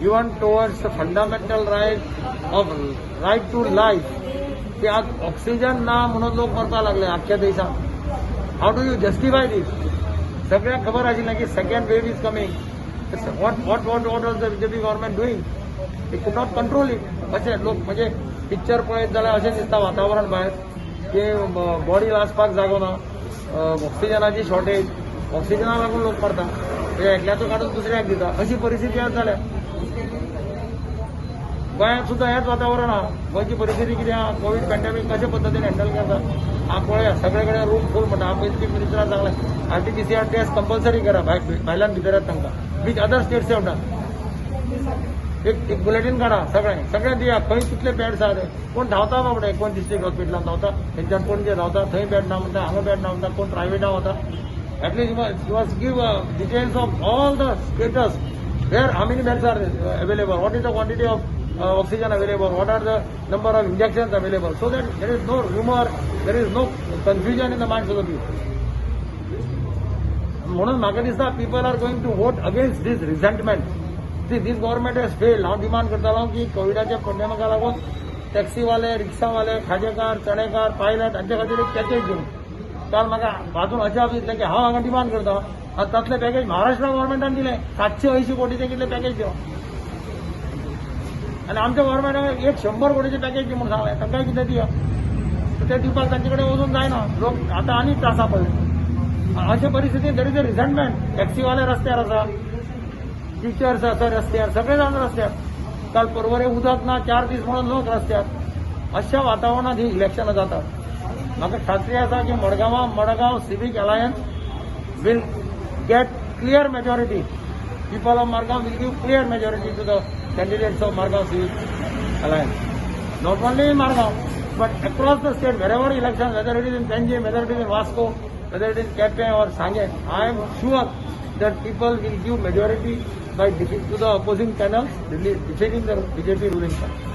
Even towards the fundamental right of right to life, की आज oxygen ना म्हणून लोक मरपाक लागले आख्ख्या देशात. How do you justify this? सगळ्यांक खबर आशिल्लें की second wave is coming. What was the BJP government doing? They could not control it. अशें लोक म्हणजे पिक्चर पळयत जाल्यार अशें दिसता वातावरण भायर की बॉडी लासपाक जागो ना, ऑक्सिजनाची शॉर्टेज, ऑक्सिजना लागून लोक मरता, म्हणजे एकल्याचो काडून दुसऱ्याक दिता, अशी परिस्थिती आज जाल्या. गोंयांत सुद्दां हेंच वातावरण आहा. गोंयची परिस्थिती कितें आहा, कोवीड पॅन्डेमीक कशे पद्दतीन हँडल करता, हांव पळया सगळे कडेन रूम फूल म्हणटा. हांव पयलीं चीफ मिनिस्टरान सांगलें, आरटीपीसीआर टेस्ट कंपल्सरी करा, भायर भायल्यान भितर येता तांकां, which other states have done. एक एक बुलेटीन काडा, सगळें सगळें दिया, खंय कितले बेड्स आहा ते. कोण धांवता बाबडे, कोण डिस्ट्रिक्ट हॉस्पिटलान धांवता, थंयच्यान पणजे धांवता, थंय बेड ना म्हणटा, हांगा बेड ना म्हणटा, कोण प्रायव्हेटा वता. At least you must give details of all the status, where how many beds are available, what is the quantity of oxygen available, what are the number of injections available, so that there is no rumor, there is no confusion in the minds of the people. म्हणून म्हाका दिसता people are going to vote against this resentment. See, this government has failed. हांव demand करतालो की कोविडाच्या पंडेमिका लागून टॅक्सीवाले, रिक्षावाले, खाजेकार, Chanekar, pilot हांचे खातीर एक पॅकेज दिवं. काल म्हाका वाचून अशें दिसलें की हांव हांगा डिमांड करता आनी तसलें पॅकेज महाराष्ट्र गव्हर्मेंटान दिलें, 780 कोटीचें कितलें पॅकेज दिवं, आनी आमच्या गव्हर्मेंटान एक 100 कोटीचें पॅकेज दी म्हणून सांगलें, तांकांय कितें दिया. ते दिवपाक तांचे कडेन वचून जायना. लोक आतां आनी त्रासा पडले. अशे परिस्थितीत there is a resentment. टॅक्सीवाले रस्त्यार आसा, टिचर्स आसा रस्त्यार, सगळे जाण रस्त्यार. काल परवरे उदक ना 4 दीस म्हणून लोक रस्त्यार. अशा वातावरणात ही इलेक्शनां जातात. म्हाका खात्री आसा की मडगांवां Madgaon Civic Alliance will get clear majority. People of Margao will give clear majority to the candidates of Margao Civic Alliance. Not only in Margao, but across the state, wherever elections, whether it is in Panjim, whether it is in Vasco, whether it is Quepem or Sanguem, I am sure that people will give majority by defeat to the opposing panels, defeating the BJP ruling party.